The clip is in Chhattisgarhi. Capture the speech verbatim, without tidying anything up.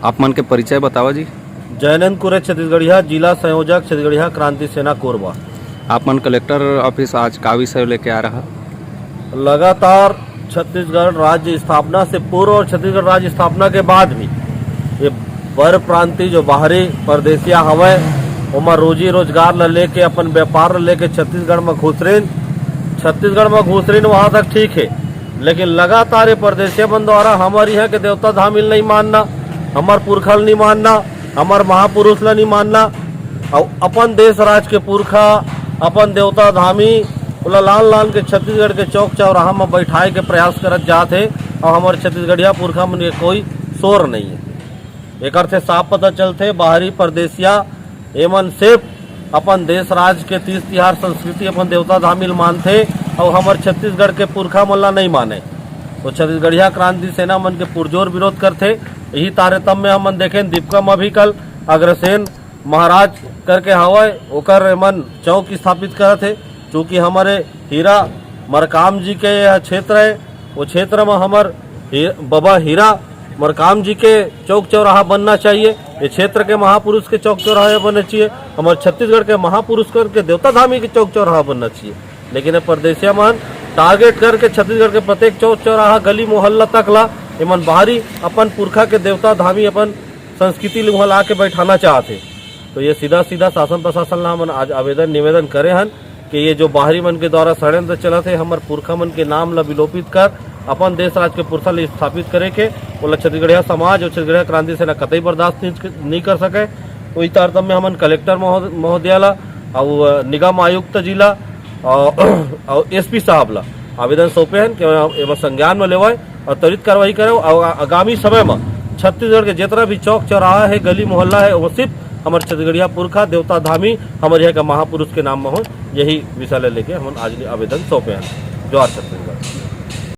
आप मन के परिचय बतावा जी। जैनंद कुरे छत्तीसगढ़िया, जिला संयोजक छत्तीसगढ़िया क्रांति सेना कोरबा। आप मन कलेक्टर ऑफिस आज का विषय लेके आ रहा? लगातार छत्तीसगढ़ राज्य स्थापना से पूर्व और छत्तीसगढ़ राज्य स्थापना के बाद भी ये बर प्रांति जो बाहरी परदेसिया हवय, ओमा रोजी रोजगार ल लेके, अपन व्यापार ल लेके छत्तीसगढ़ म घुसरेन। छत्तीसगढ़ म घुसरेन वहाँ तक ठीक है, लेकिन लगातार ये परदेसिया मन द्वारा हमर यहाँ के देवता धामी ल नहीं मानना, हमर पुरखा ल नहीं मानना, हमर महापुरुष ल नहीं मानना, अउ अपन देश राज के पुरखा, अपन देवता धामी, ओला लान लान के छत्तीसगढ़ के चौक चौराहा म बैठाए के प्रयास करत जात हे, अउ हमर छत्तीसगढ़िया पुरखा मन के कोई शोर नहीं है। एकर से साफ पता चलथे, बाहरी परदेसिया एमन सिर्फ अपन देश राज के तीज तिहार संस्कृति, अपन देवता धामी ल मानथे, अउ हमर छत्तीसगढ़ के पुरखा मन ला नहीं माने। तो छत्तीसगढ़िया क्रांति सेना मन के पुरजोर विरोध करथे। यही तारतम्य हमन देखेन, दीपका म भी कल अग्रसेन महाराज करके हवय, ओकर एमन चौक स्थापित करत हे। चूंकि हमरे हीरा मरकाम जी के यह क्षेत्र है, वो क्षेत्र में हमर ही-, बाबा हीरा मरकाम जी के चौक चौराहा बनना चाहिए, ये क्षेत्र के महापुरुष के चौक चौराहा बनना चाहिए, हमर छत्तीसगढ़ के महापुरुष करके देवता धामी के चौक चौराहा बनना चाहिए। लेकिन ये परदेसिया मन टारगेट करके छत्तीसगढ़ के प्रत्येक चौक चौराहा, गली मोहल्ला तक ला एमन बाहरी अपन पुरखा के देवता धामी, अपन संस्कृति ल उहाँ ला के बैठाना चाहत हे। तो ये सीधा सीधा शासन प्रशासन ला हमन आज आवेदन निवेदन करे हन कि ये जो बाहरी मन के द्वारा षड्यंत्र चलत हे, हमर पुरखा मन के नाम ला विलोपित कर अपन देश राज के पुरखा ला स्थापित करे के, ओला छत्तीसगढ़िया समाज और छत्तीसगढ़िया क्रांति सेना कतई बर्दाश्त नहीं, नहीं कर सके। वही तारतम्य हमन कलेक्टर महोद-, महोदया ला अउ निगम आयुक्त जी ला अउ, अउ एसपी साहब ला आवेदन सौंपे हन कि एमा संज्ञान में लेवय और त्वरित कार्रवाई करे और आगामी समय में छत्तीसगढ़ के जितना भी चौक चौराहा है, गली मोहल्ला है, वो सिर्फ हमर छत्तीसगढ़िया पुरखा देवता धामी हमर यहाँ के महापुरुष के नाम में हो। यही विषय ले लेके हमन आज आवेदन सौंपे हन। जोहार छत्तीसगढ़।